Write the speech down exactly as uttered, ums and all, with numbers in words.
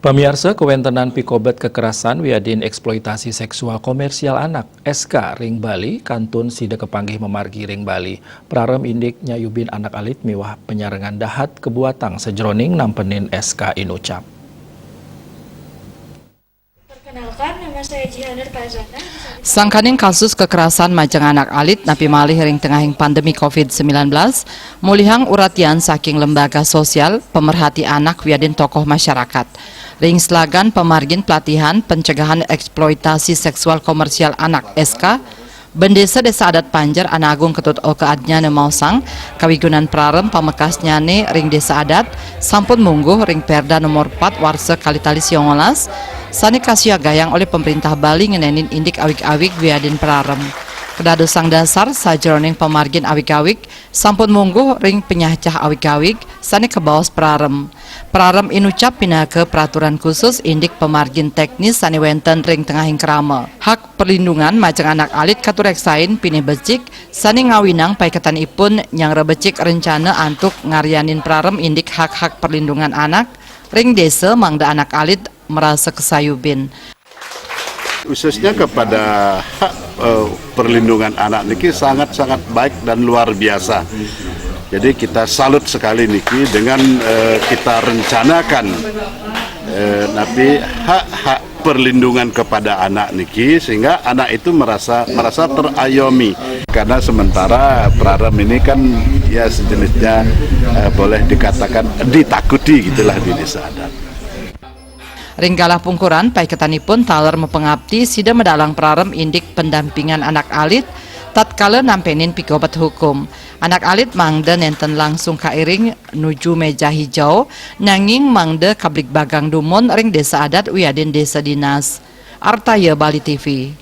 Pamiarsa, kawéntenan pikobet kekerasan wiadin eksploitasi seksual komersial anak, S K, ring Bali, kantun sida kapanggih mamargi ring Bali. Prarem indik nyayubin anak alit miwah panyarengan dahat kabuatang sajeroning nampenin S K inucap. Perkenalkan, nama saya Jihan Nurfazana. Sangkaning kasus kekerasan majeng anak alit napi malih ring tengahing pandemi covid sembilan belas, mulihang uratian saking lembaga sosial, pemerhati anak wiadin tokoh masyarakat. Ring selagan pamargin pelatihan pencegahan eksploitasi seksual komersial anak, S K, Bendesa Desa Adat Panjer Ana Agung Ketut Oka Adnyana maosang, kawigunan prarem pamekasnyane ring desa adat sampun mungguh ring Perda nomor empat warsa kalih tali siongolas, sane kasiagayang olih pemerintah Bali ngenenin indik awig-awig wiadin prarem. Kadadosang dasar sajeroning pamargin awig-awig sampun mungguh ring panyahcah awig-awig sane kabaos prarem. Prarem inucap pinaka peraturan khusus indik pamargin teknis sane wenten ring tengahing krama. Hak perlindungan majeng anak alit katureksain pinih becik sane ngawinang paiketanipun nyanggra becik rencana antuk ngaryanin prarem indik hak-hak perlindungan anak ring desa mangda anak alit marasa kasayubin. Khususnya kepada hak eh, perlindungan anak niki sangat-sangat baik dan luar biasa. Jadi kita salut sekali niki dengan eh, kita rencanakan eh, napi hak-hak perlindungan kepada anak niki sehingga anak itu merasa merasa terayomi karena sementara prarem ini kan ya sejenisnya eh, boleh dikatakan ditakuti gitulah di desa adat. Ring galah pungkuran, paiketanipun taler mapangapti sida madalang prarem indik pendampingan anak alit tatkala nampenin pikobet hukum. Anak alit mangda nenten langsung kairing nuju meja hijau, nanging mangda kabligbagang dumun ring desa adat wiadin desa dinas. Artaya Bali T V.